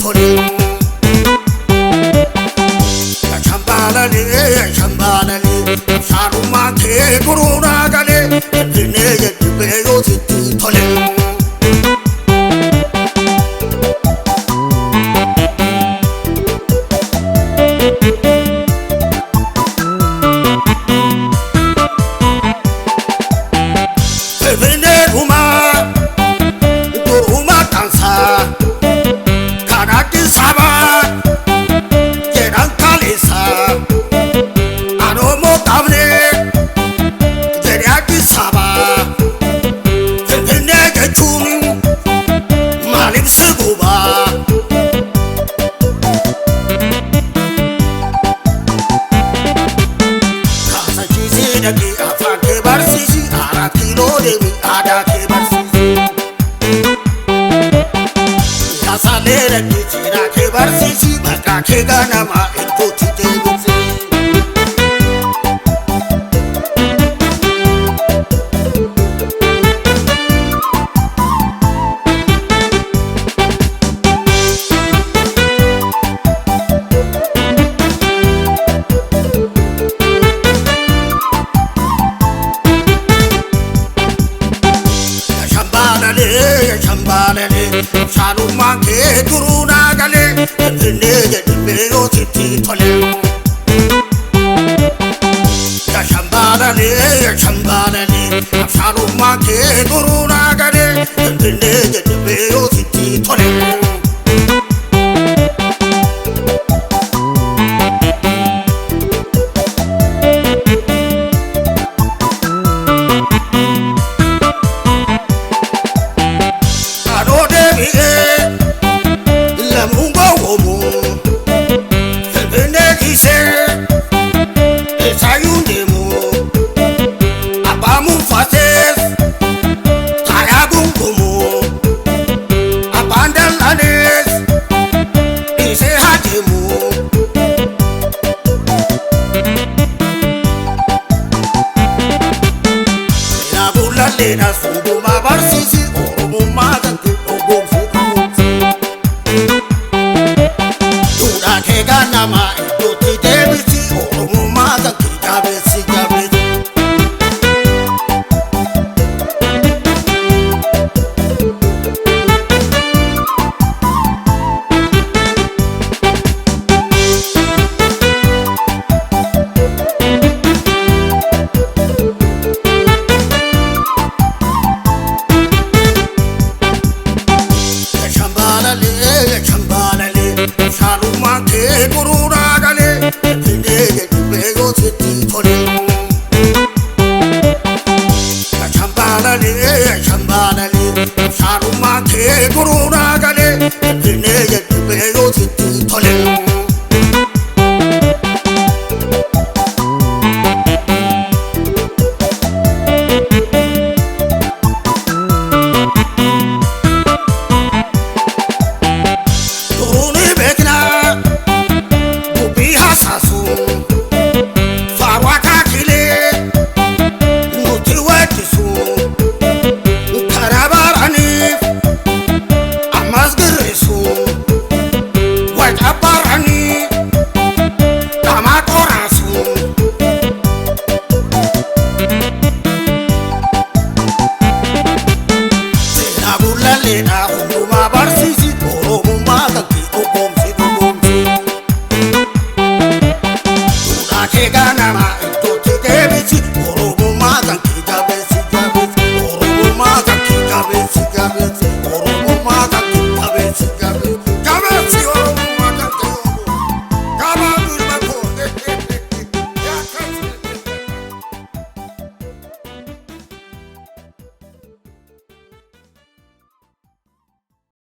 tole. Shambalale, shambalale, sharuma ke guru na gale, Finfinnee jedhimee yoo sitti tole. Finfinnee dhuma, duruma kansa, kan Addis Ababa jedhan kaleessa. Anomoo qabne jedhe Addis Ababa. Finfinnee jechuun maaliif si guba? Kaasachiisii dhaqii afaan kee barsiisi, 4 kiiloo deemi aadaa kee barsiisi. Yaasalee dhaqii seenaa kee barsiisi, maqaa kee ganamaa iddootti deebisi. Shambalale, shambalale, shaalummaan kee duruu naa galee, Finfinnee jedhimee yoo sitti tole. Shambalale, shambalale, shaalummaan kee duruu naa galee, Finfinnee jedhimee yoo sitti tole. Anoo deebi'ee lamuun gowwoomu, Finfinnee dhiisee eessaayyuu deemu, abbaa muunfatees taayaa gungumu, abbaan dallanees dhiisee haa deemu. Seenaa bulalleedhaas hundumaa barsiisi, Oromummaa kan dhugoomsuu dhugoomsi. Duudhaa kee ganamaa